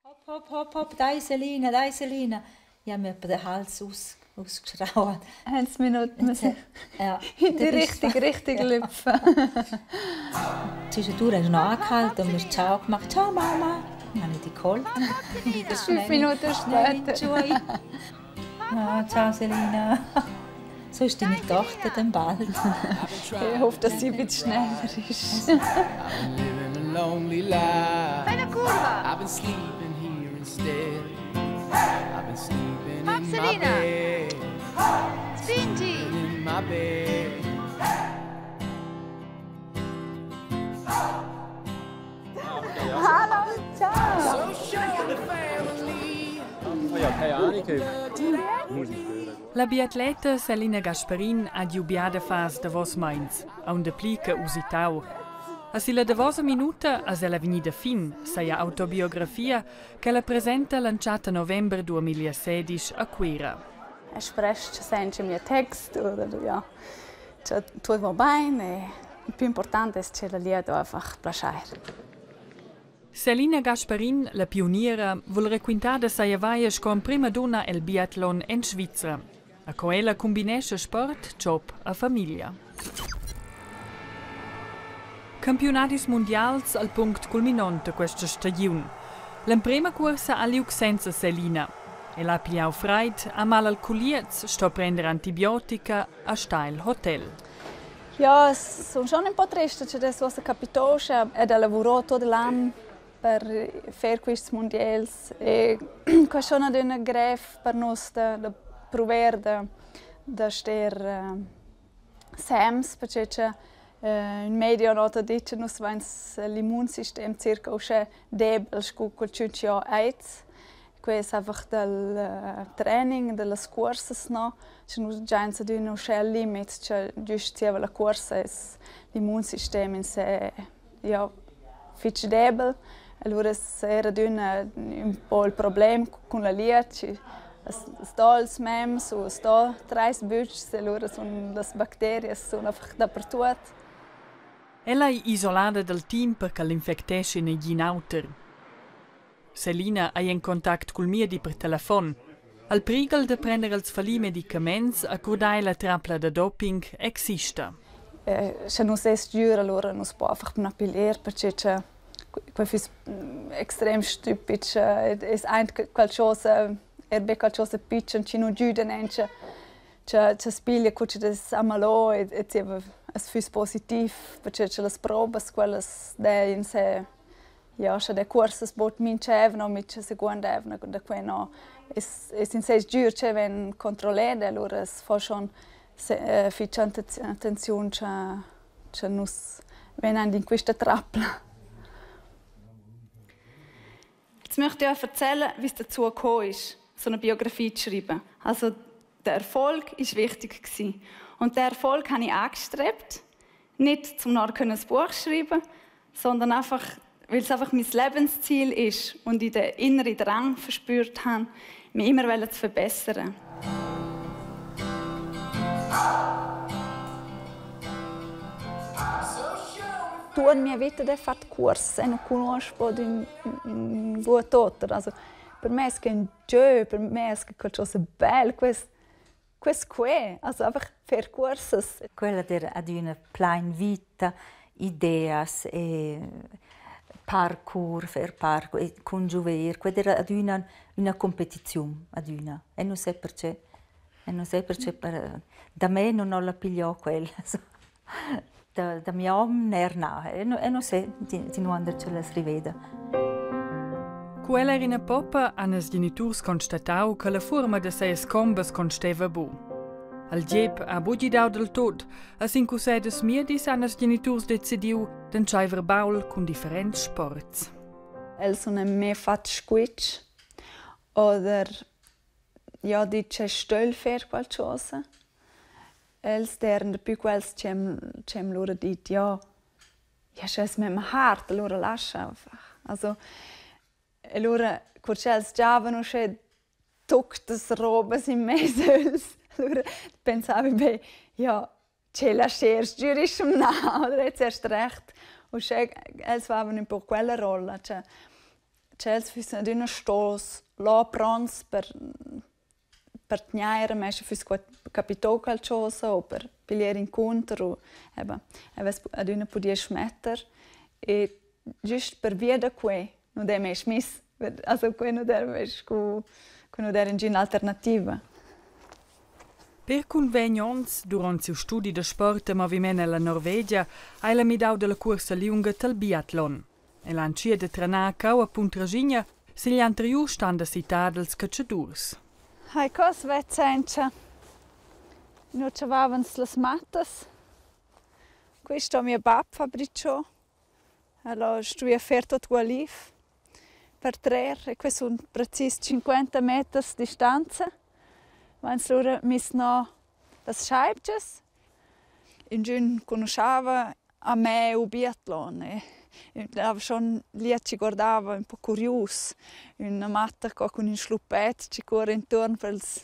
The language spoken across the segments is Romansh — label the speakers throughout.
Speaker 1: Hop, hop, hop, hop, dai Selina, dai Selina. Ich habe mir etwa den Hals aus, ausgeschrauen.
Speaker 2: Eins Minuten
Speaker 1: ja.
Speaker 2: in die richtige Richtung lüpfen.
Speaker 1: Zwischendurch hast du noch angehalten und mir Ciao gemacht. Ciao Mama. Dann habe ich dich geholt.
Speaker 2: Wieder 5 Minuten später.
Speaker 1: Ah, ciao Selina. So ist deine Tochter dann bald.
Speaker 2: Ich hoffe, dass sie ein bisschen schneller ist.
Speaker 3: Bella curva! Hop, Selina! Spingi!
Speaker 2: Hallo, ciao!
Speaker 4: La biatleta Selina Gasparin ha giu bia da far davos meins, aunc dapli che usitau. A silla davosa minuta es ella vegnida fin saja autobiografia ch'ella presenta l'entschatta november 2016 a Cuira.
Speaker 2: Es spresch senza mio text oder ja, cioè, tuot va bain e il più importante es che la lia do einfach plaschair.
Speaker 4: Selina Gasparin, la pioniera, vul raquintar da saja vaia sco emprima dunna el biatlon en Svizra. A co ella cumbinescha sport, job e famiglia. Campiunadis mundials al punct culminont da questa stagiun. L'emprema cuorsa ha liug senza Selina. Ella ha pigliau freid, ha mal al culiez, sto prender antibiotica a sta el hotel.
Speaker 2: Ja, sun schon ün po trista che das uossa capitoscha ed ha lavurò tuot l'an per fer quists mundiels e qua schon adüna grev per nus da da pruver da da ster sems, perche cha ün meidi ho not dit cha nus vains l'immunsistem circa uschè debel scu quel ch'ün chi ho AIDS. Quei es einfach dal training, da las cuorsas no, cha nus giains adüna uschè al limit cha güst zieva la cuorsa es l'immunsistem in se ja fich debel. Alura es eir adüna ün po il problem cun la lia chi as do ils mems u as do trais bütschs e alura sun las bacterias sun einfach dapertuot.
Speaker 4: Ella ei isolada dal team per che l'infecteschi negin auter. Selina ei en contact cul miedi per telefon. Al prighel da prender els falli medicaments a curdar la trapla da doping exista.
Speaker 2: Sche nus es giür, allura nus po einfach na piglier, perche cha quai füss extrem stüpid, sche es aint qualchosa, eir be qualchosa pitschen chi nu güda nencha, cha cha spiglia cu chi'd es amalò e e zieva as füss positiv, perche cha las probas quellas deien ser Ja, scha der cuorsas bod minch'eivna o mincha seguond'eivna da quai no es es in seis gür che vain controlleda, alura as fo schon fich attenziun cha cha nus vegnan in quista trapla. Jetzt möchte ich euch erzählen, wie es dazu gekommen ist, so eine Biografie zu schreiben. Also der Erfolg ist wichtig gewesen. Und der Erfolg habe ich angestrebt, nicht zum nachher ein Buch schreiben, sondern einfach, weil es einfach mein Lebensziel ist und ich den inneren Drang verspürt habe, mich immer zu verbessern. Tu in mia vita d'he fat cuors e nu cugnuosch bod ün ün gut oter. Also per me es que ün giö, per me es que qualchosa bel, quest quest que, also einfach fer cuorsas.
Speaker 1: Quella d'eira adüna plain vita, ideas e parkour, fer parkour e cun giuver. Quella d'eira adüna üna cumpetiziun, adüna. E nu sai perche. E nu sai perche per da me nun ho la pigliò quella. Da da mia hom neir na. E nu e nu se d'inuonder ch'ella as riveda.
Speaker 4: Cu ella era ina poppa han ils geniturs constatau che la fuorma da sias combas consteva bu. Al giep ha buc gidau dal tut, e sin cussegl da miedis han ils geniturs decidiu d'entscheiver baul cun differents sports.
Speaker 2: Els sun me fat squitsch oder ja dit che stögl fer qualchosa. Els d'eiran dapü quels chi'm chi'm lura dit: «Ja, ja sche es memma hard, alura lascha einfach.» Also e lura cur ch'els giavan uschè Tuctas robas in meis ögls. Allura pensavi be, ja, che lascher sgürischem na, oder jetzt erst recht. Uschè els vavan ün po quella rolla, cha ch'els füssen adüna stos là pronts per per tgnair a me sche füss capitò qualchosa o per piglier incunter o eben, eu vess adüna pudì schmetter e güst pervia da que nu d'he mê schmiss, also que nu d'eira mê scu que nu d'eira ingüna alternativa.
Speaker 4: Per cunvegn onns duront siu studi da sport e moviment ella Norvegia ha ella midau dalla cuorsa liunga tal biatlon. El ha entschiet da trenar cau a Puntraschigna sigl anteriur stan da citad dals catschadurs.
Speaker 2: Hai cos vezzentscha. Nu chavavans las mattas. Quist ho mio bap fabrichò. El ho stuvia fer tuot gualiv per trer e que sun precis 50 meters distanza. Vains lura miss no las schaibgias. Ingün cugnuschava a me u biatlon e ün schon lì chi guardava ün po curius, üna matta co cun ün schluppet chi cuorra intuorn pels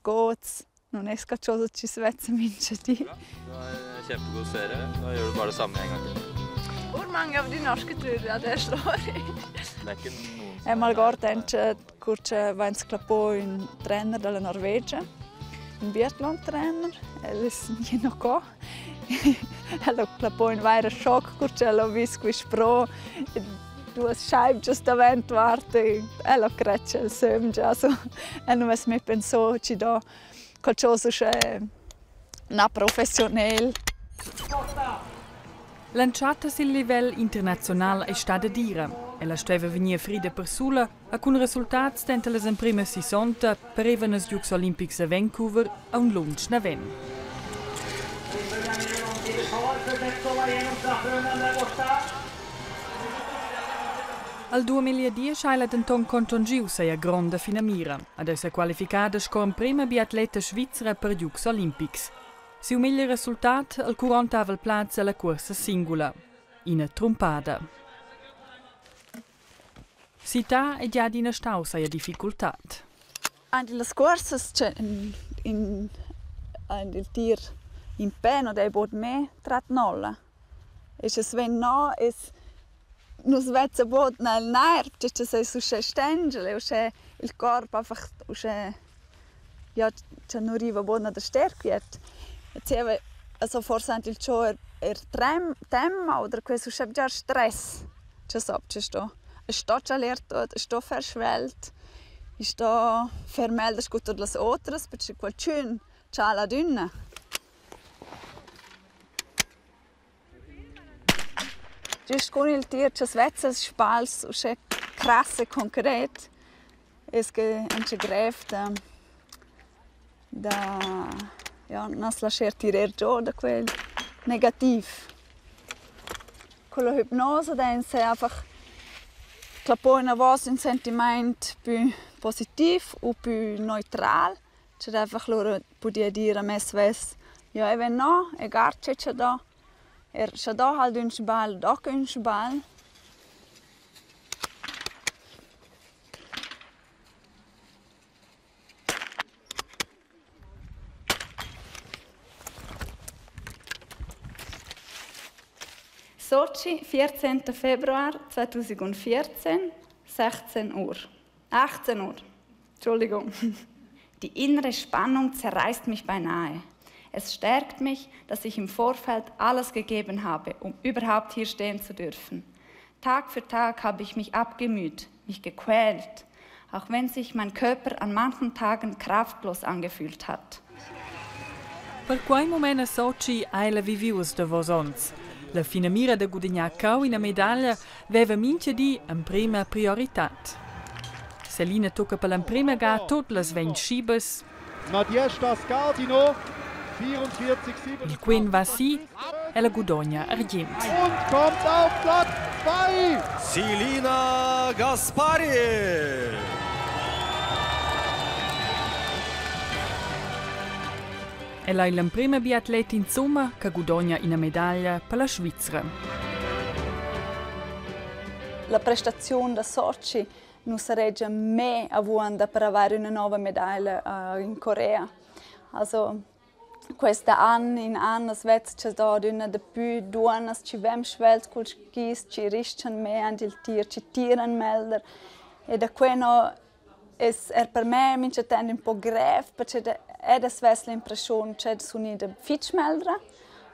Speaker 2: gods. Nun es qualchosa chi s'vezza mincha di.
Speaker 5: Du har kjempegod serie. Da gjør du bare det samme en gang til.
Speaker 2: Hvor mange av de norske tror du at jeg slår i?
Speaker 5: Det er ikke noen
Speaker 2: Eu m'algord auncha cur cha vains clappò ün trainer da la Norvegia, ün biatlon-trainer. El es gnü no co. El ho clappò ün vaira schoc cur ch'el ho vis quist pro duos schaibgias davent vart e el ho cret ch'el sömgia. Also, el nu vess mai pensò chi do qualchosa uschè na professiunel.
Speaker 4: L'entschatta sil livel internaziunal ei stada dira. Ella stueva vegnir frida persula e cun resultats denter las emprimas sissonta parevan ils giugs olimpics a Vancouver aunc lunsch naven. Al 2010 ha ella denton contonschiu sia gronda finamira ed ei sequalificada sco emprema biatleta svizra per giugs olimpics. Siu meglier resultat al curontavel plaz ella cuorsa singula. Ina trumpada. Sità ei gia adina stau saja difficultad.
Speaker 2: Aint illas cuorsas c'è in in aint il tir in pe non dei bod mê trat nolla. E sche sven no es nu's vezza bod nel nair perche cha s'es uschè stengel e uschè il corp einfach uschè ja cha nu riva bod na da ster quiet. E zieva also forsa aint il cho er er trem temma oder quest uschè bger stress cha so che sto. Es sto chaler tuot, es sto fer svelt, i sto fer meglder scu tuot las otras perche qualchün chala adüna. Güst cun il tir cha's vezza ils sbagls uschè crass e concret es que auncha grev da da ja nu's lascher tirer giò da quel negativ. Culla hipnosa dainsa einfach clappò inavos ün sentimaint pü positiv u pü neutral, chi'd einfach lura pudia dir a me svess: «Jo, eu vegn no e guard che cha do. Er scha do halt ün sbagl, do que ün sbagl.» Sochi, 14. Februar 2014, 16 Uhr. 18 Uhr. Entschuldigung. Die innere Spannung zerreißt mich beinahe. Es stärkt mich, dass ich im Vorfeld alles gegeben habe, um überhaupt hier stehen zu dürfen. Tag für Tag habe ich mich abgemüht, mich gequält, auch wenn sich mein Körper an manchen Tagen kraftlos angefühlt hat.
Speaker 4: Per quei mument a Sochi ha ella viviu ils davos onns. La finamira da gudignar cau ina medaglia veva mintga di emprema prioritad. Selina tocca per l'emprema ga tut las 20 schibas.
Speaker 6: Nadezhda Skaldino, 44,7.
Speaker 4: Il quen va si, ella gudogna argient.
Speaker 6: Und kommt auf Platz 2.
Speaker 7: Selina Gaspari.
Speaker 4: Ella è l'emprema biatleta insumma che gudogna ina medaglia per la Svizra.
Speaker 2: La prestaziun da Sochi Nu saregia mê avuonda per avair üna nouva medaglia in Corea. Also questa an in an as vezza cha do adüna dapü duonnas chi vem svelt culs skis, chi ris-chan mê aint il tir, chi tiran meglder e da que no es eir per me minchatant ün po grev perche ed as vess l'impreschiun ch'el sun ida fich meglra,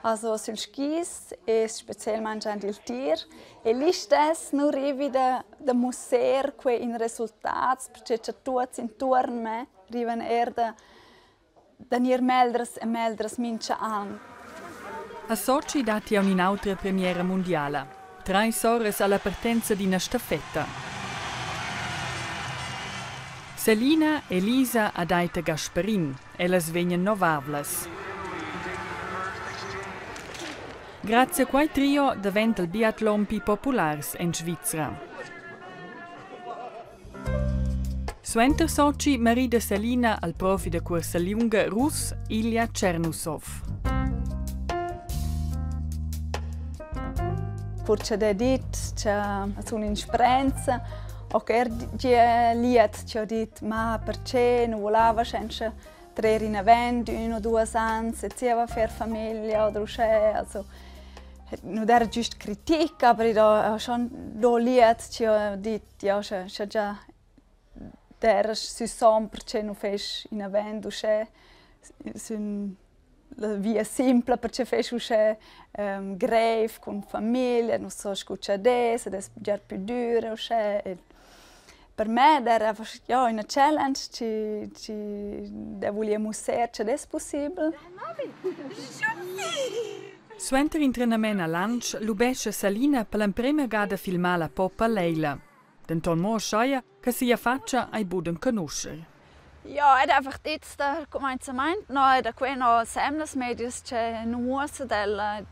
Speaker 2: also süls skis e specielmaing aint il tir. E listess nu rivi da da musser que in resultats, perche cha tuots intuorn me rivan eir da da gnir meglras e meglras mincha an.
Speaker 4: A Sochi datti aunc in'autra premiera mundiala. Trais soras alla partenza d'ina staffetta. Selina, Elisa ad Aita Gasparin. Ellas vegnan novavlas. Grazie a quei trio daventa il biatlon pli populars en Svizra. Suenter Sochi marida Selina al profi da cuorsa liunga russ Ilja Tschernusov.
Speaker 2: Cur cha d'he dit cha sun in spranza ho que eir gia liet chi ho dit: «Ma perche nu volava senza trer inavant ün o duos ans e zieva fer famiglia oder uschè?» Also nu d'eira güst critic, aber i do schon do liet chi ho dit: «Ja, scha scha già d'eiras süsom perche nu fest inavant uschè sün la via simpla, perche fest uschè greiv cun famiglia, nu so scu cha'd es, ad es bger pü dür e uschè. E per me d'eira ja üna challenge chi chi d'he vulieu musser cha'd es pussibel.
Speaker 4: Suenter in trenament a Lantsch lubescha Salina per l'emprema gada filmar la poppa Leila. Denton mo aschia che sia fatscha ei buc d'enconuscher.
Speaker 2: Ja, ed einfach jetzt da cumenzamaint no e da que no semnas medias che nu muossa della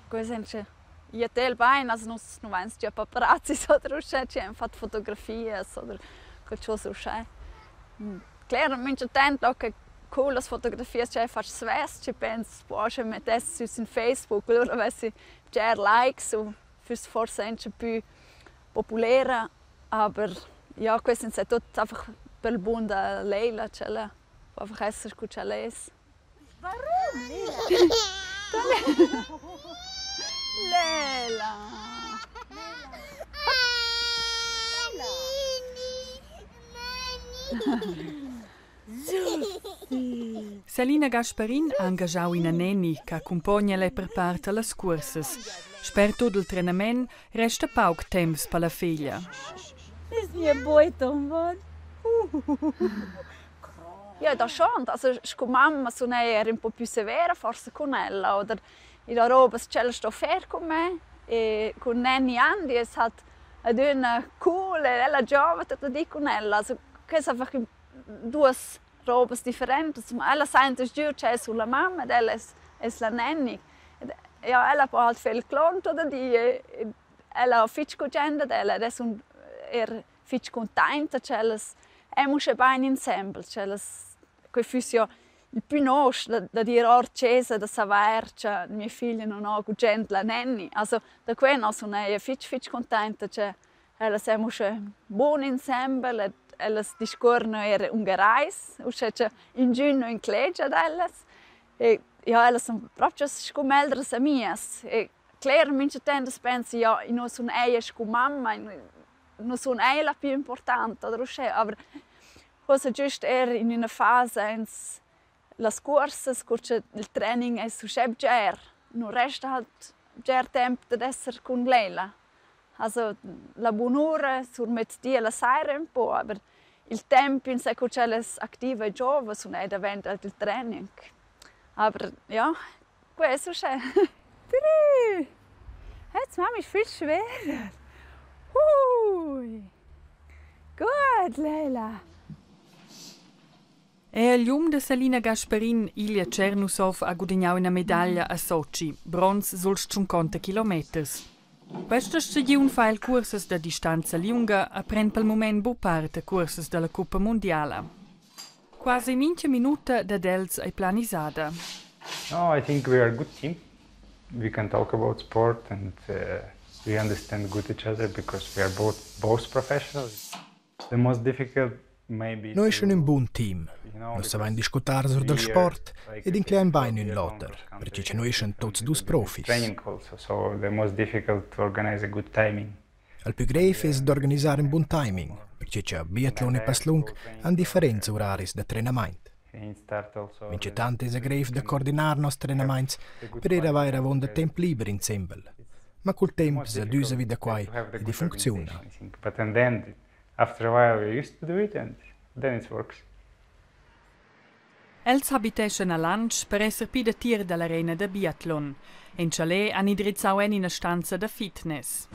Speaker 2: que senza ia tel bain, also nus nu vains già paparazzis oder uschè, ci han fat fotografias oder qualchosa uschè. Cler, minchatant che cullas fotografias che fatsch svess, ci pens, boah, sche mettess sü sün Facebook, lura avessi bger likes u füss forsa auncha pü populera, aber ja, quest insè tuot einfach pel bun da Leila, ch'ella po einfach esser scu ch'ella es.
Speaker 3: Warum?
Speaker 2: Leila!
Speaker 4: Selina Gasparin ha engaschau ina neni che accumpogna ella per part allas cuorsas. Sper tut il trenament resta pauc temps per la feglia.
Speaker 1: Es mia boiton
Speaker 2: Ja, da schon. Also scu mamma sun eir ün po pü severa forsa cun ella oder i do robas ch'ella sto fer cun me e cun Nanny Andi es halt adüna cool e ella giova tuot il di cun ella. Also que es einfach duas robas differentas. Ella sainta sgür ch'el es la mamma ed ella es es la Nanny. Ed ja, ella po halt fer il clon tuot il di e ella ho fich gugent dad ella ed es un eir fich cuntainta ch'ellas èn uschè bain insembel, ch'ellas que füss jo il pü nosch da da dir our d'chesa da savair cha mia figlia nun ho gugent la Nanny. Also da que no sun eir fich fich cuntainta cha ellas èn uschè bun insembel ed ellas discuorran eir ungarais, uschè cha ingün nu inclegia ad ellas. E ja, ellas sun propcha scu meglras amias e cler minchatant as pensa ja, i nu sun eir scu mamma, nu sun eir la pü importanta oder uschè, aber forsa giüst eir in üna fasa ins las cuorsas, cur cha il training es uschè bger, nu resta halt bger temp dad esser cun Leila. Also la bunura sur mezdi e la saira ün po, aber il temp insè cur ch'ella es activa e giova sun eir davent halt il training. Aber ja, que es uschè.
Speaker 1: Drei. Jetzt Mami ist viel schwerer. Hui. Gut, Leila.
Speaker 4: Era l'um da Selina Gasparin, Ilja Tschernusov, ha gudagnau ina medaglia a Sochi, bronz suls tschunconta kilometers. Questa stagiun fa el cursas da distanza liunga e pren pel mument buc part a cursas dalla cuppa mundiala. Quasi mintga minuta dad els ei planisada.
Speaker 8: No, I think we are a good team. We can talk about sport and we understand good each other because we are both professionals. The most difficult maybe
Speaker 9: Noi eschan ün bun team.
Speaker 8: you know,
Speaker 9: Nus savain
Speaker 8: because
Speaker 9: discutar sur dal
Speaker 8: we are
Speaker 9: sport
Speaker 8: like
Speaker 9: ed
Speaker 8: a
Speaker 9: incleain bain
Speaker 8: we
Speaker 9: ün
Speaker 8: are going
Speaker 9: l'oter,
Speaker 8: cross
Speaker 9: perche
Speaker 8: country
Speaker 9: cha noi eschan
Speaker 8: and
Speaker 9: tuots
Speaker 8: a
Speaker 9: duos
Speaker 8: little bit with
Speaker 9: profis.
Speaker 8: training also, so the most difficult to organize a good timing.
Speaker 9: Il plü greiv es d'organisar ün bun timing, perche cha biatlon e passlung han differents uraris da trenamaint. Minchatant esa greiv da coordinar noss trenamaints per eir avair avuonda temp liber insembel. Ma cul temp s'adüsa vi da quai ed i funcziuna.
Speaker 8: I think. But and then after a while you're used to do it and then it works.
Speaker 4: Els habiteschan a Lantsch per esser pli datier dall'arena da biatlon. En chalet han indrizzau en ina stanza da fitness.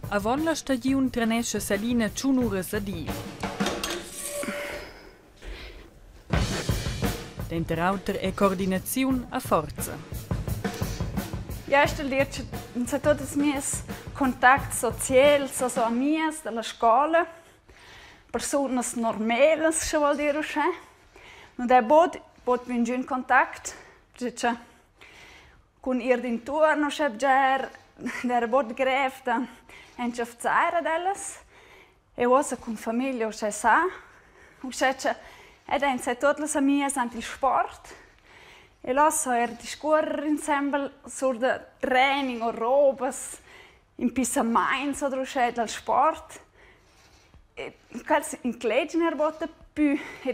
Speaker 4: Avon la stagiun trenescha Selina tschun uras a di. Denter auter è coordinaziun a forza.
Speaker 2: Ja, ich dir, che tutti i miei contacts socials, also amias della scuola, personas normales, sche vuol dir uschè. Non è bod bod in kontakt, cioè cun ir d'intuorn uschè bger, d'eira bod grev da entschafzar ad ellas. E uossa cun famiglia uschè sa, uschè cha ed aint sai tuot las amias ant il sport. E là so eir discuorrer insembel sur da training o robas, impissamaints oder uschè dal sport. E quels inclegian eir bod dapü. E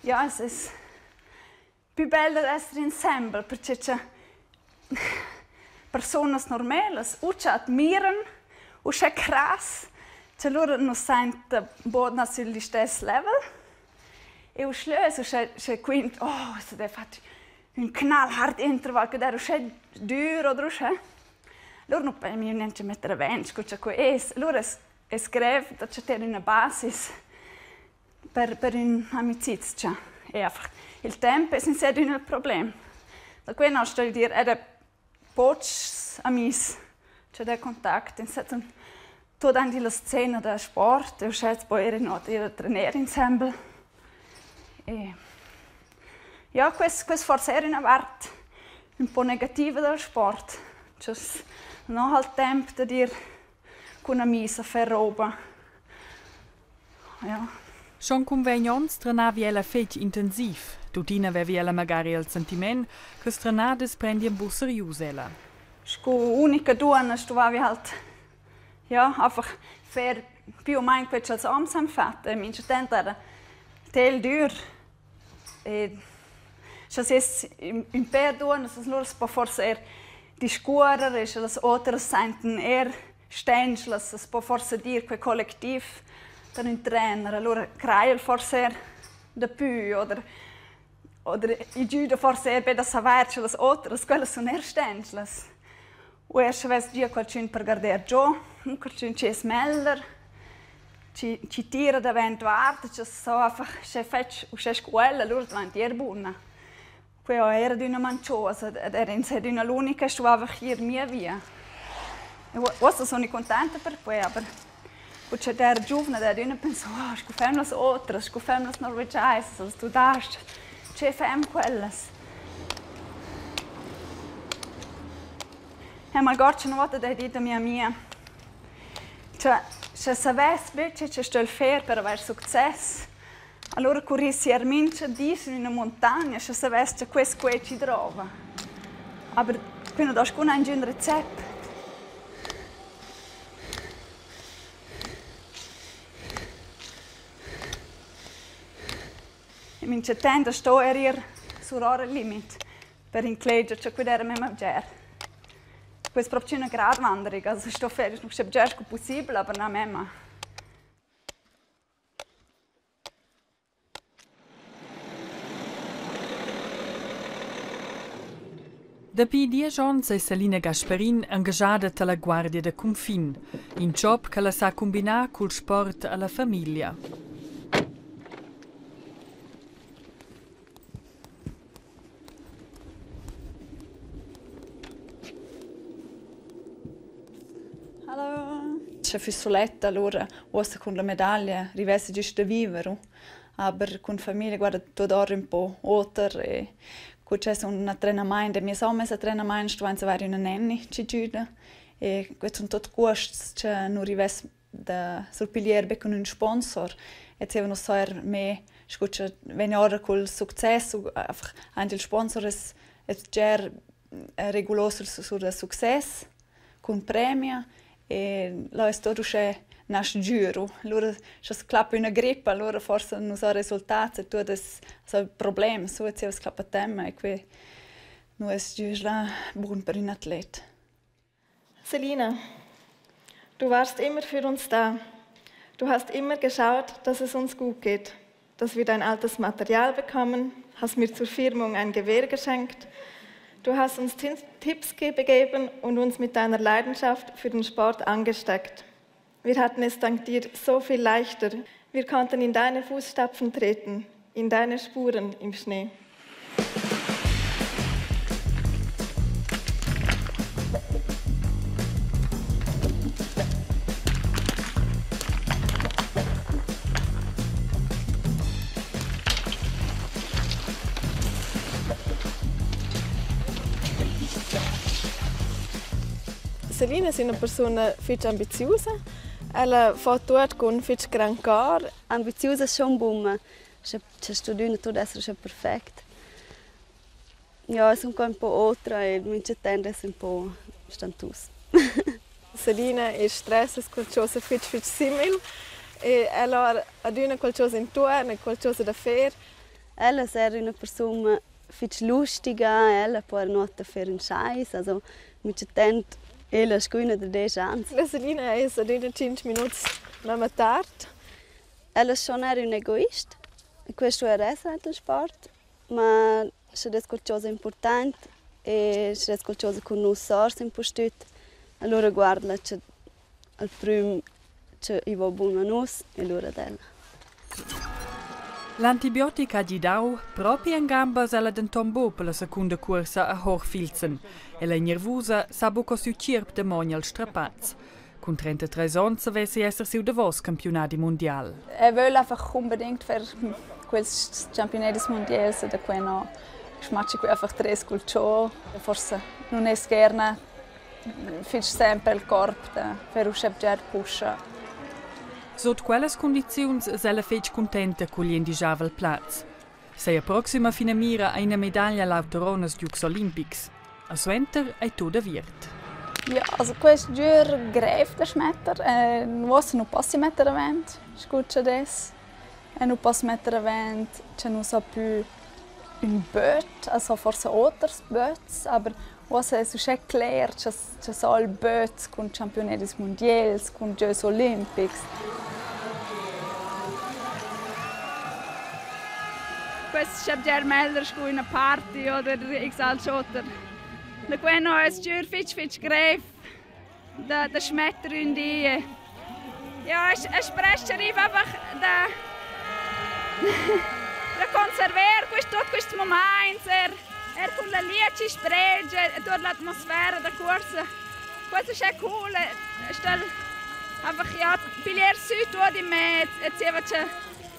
Speaker 2: ja, es es pü bel dad esser insembel, perche cha persunas normelas u cha admiran uschè crass, cha lura nu sainta bod na sül listess level. E uschè es uschè sche quint, oh, se d'he fat ün knallhart intervall che d'eira uschè dür oder uschè. Lura nu pöi gnanca metter avant scu cha que es. Lura es es grev da chatter üna basis per ün'amicizcha. E einfach il temp es insè adüna il problem. Da que no stögl dir, ed pochs amis cha d'he contact, insè sun tuot aint illa scena da sport e uschè poi eir in ir a trener insembel. E ja, quest quest forsa eir üna vart ün po negativa dal sport, cha's non ha il temp dad ir cun amis a fer roba. Ja.
Speaker 4: Schon cun vegn onns trenavi ella fetg intensiv. Tuttina vevi ella magari il sentiment che trenadas prendien buc serius ella.
Speaker 2: Scu unica duonna stuvavi halt ja, einfach fer più o meno quel cha'ls homs han fat. E minchatant era tel dür. E scha s'es ün pêr duonnas, lura s'po forsa eir discuorrer e scha las otras saintan eir stenschlas, as po forsa dir que collectiv tar ün trainer. Alura craja'l forsa eir dapü oder oder i güda forsa eir be da savair cha las otras, quellas sun eir stenschlas. U eir scha vess gia qualchün per garder giò, qualchün chi es meglder, chi chi tira davent vart, cha so einfach sche fetsch uschè scu ella, alura dvainti eir buna. Que ho eir adüna mancho, also ed era insè adüna l'unica stuvaiva ir mia via. E uossa suni cuntenta per que, aber cu cha d'eira giuvna d'he adüna pensà, oh, scu fem las otras, scu fem las norvegiaisas, las tudas-chas, che fem quellas? E m'algord cha üna vouta d'he dit a mia amia cha scha savess be che cha stögl fer per avair success, Allura currissi eir mincha di sün üna muntagna, scha savess cha quest quei chi drova. Aber qui nu do scu gnanc ün recept. E mincha temp da sto eir ir surora il limit per incleger cha quid eira memma bger. Quai es propcha üna gratwanderung, also sto fer uschè bger scu pussibel, aber na memma.
Speaker 4: Dapi diesch onns ei Selina Gasparin engaschada talla guardia da cunfin, in job ch'ella sa cumbinar cul sport alla famiglia.
Speaker 2: Hallo. Sche füss suletta allura uossa cun la medaglia rivess gist da viver. Aber cun famiglia guarda tuot or ün po oter e Cu c'è un allenamento, e mie sommes allenamento stuvains avair üna nanny chi güda. E quels sun tuot cuosts cha nu rivess da surpiglier be cun ün sponsor. E zieva nu so eir me scu cha vegn ora cul success, einfach aint il sponsor es es bger regulo sur dal success cun premia e là es tuot uschè na sgüro. Lura scha's clappa üna grippa, alura forsa nu so resultats e tuot es so problems, su zieva clappa temma e que nu es güsta bun per ün atlet.
Speaker 10: Selina, du warst immer für uns da. Du hast immer geschaut, dass es uns gut geht, dass wir dein altes Material bekommen, hast mir zur Firmung ein Gewehr geschenkt. Du hast uns Tipps gegeben und uns mit deiner Leidenschaft für den Sport angesteckt. Wir hatten es dank dir so viel leichter. Wir konnten in deine Fußstapfen treten, in deine Spuren im Schnee. Selina es üna persuna fich ambiziusa. Ella fa tuot cun fich grand cor.
Speaker 11: Ambiziusa schon bun, sche sche sto adüna tuot esser uschè perfect. Ja, es un po ün po otra e minchatant es ün po stantus.
Speaker 10: Selina e stress es qualchosa fich fich simil e ella ha adüna qualchosa intuorn e qualchosa da fer.
Speaker 11: Ella es eir üna persuna fich lustiga, ella po eir nuot fer ün schais, also minchatant ella scu üna da desch ans.
Speaker 10: La Selina es adüna tschinch minuts memma tard.
Speaker 11: Ella es schon eir ün egoist e quist sto eir esser aint il sport, ma scha dess qualchosa important e scha dess qualchosa cun nus sours impustüt, alura guard'la cha al prüm cha i vo bun a nus e lura ad ella.
Speaker 4: L'antibiotic ha gidau, propi en gambas ella denton buc per la secunda cuorsa a Hochfilzen. Ella ei nervusa, sa buca siu tgierp damogna il strapaz. Cun 33 onns savess ei esser siu davos campiunadi mundial.
Speaker 2: Er will einfach unbedingt für quels campionadis mundials da quei no schmatschi qui einfach tres cul cho. Forse nun es gerne fich sempre il corp da fer uschè bger puscha.
Speaker 4: Sut quellas cundiziuns es ella fetg cuntenta cugl indigiavel plaz. Seia proxima finamira ei ina medaglia all'auteronas giugs olimpics. A suenter ei tut aviert.
Speaker 2: Ja, also quest gür grev da schmetter. Uossa nu possi metter avant scu cha dess. E nu poss metter avant cha nu so pü ün böt, also forsa oters böts, aber uossa es uschè cler cha cha so il böt cun champiunedis mundiels, cun giogs olimpics.
Speaker 12: Quest es bger meglder scu üna party oder x alch oter. Da que no es sgür fich fich grev da da schmetter ün di. Ja, es es prescha riva einfach da da conserver quist tuot quists mumaints, er er cun la lia chi spregia e tuot l'atmosfera da cuorsa. Questo è cool, sta einfach ja, piglier sü tuot in mez e zieva cha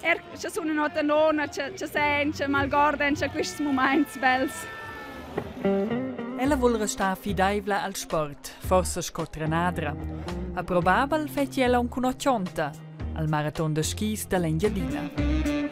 Speaker 12: er cha sun ün'ota nona cha cha saint, cha m'algordan cha quists mumaints bels.
Speaker 4: Ella vul restar fidaivla al sport, forsa sco trenadra. A probabel fetschi ella aunc un'otgonta al maraton da skis dall'Engiadina.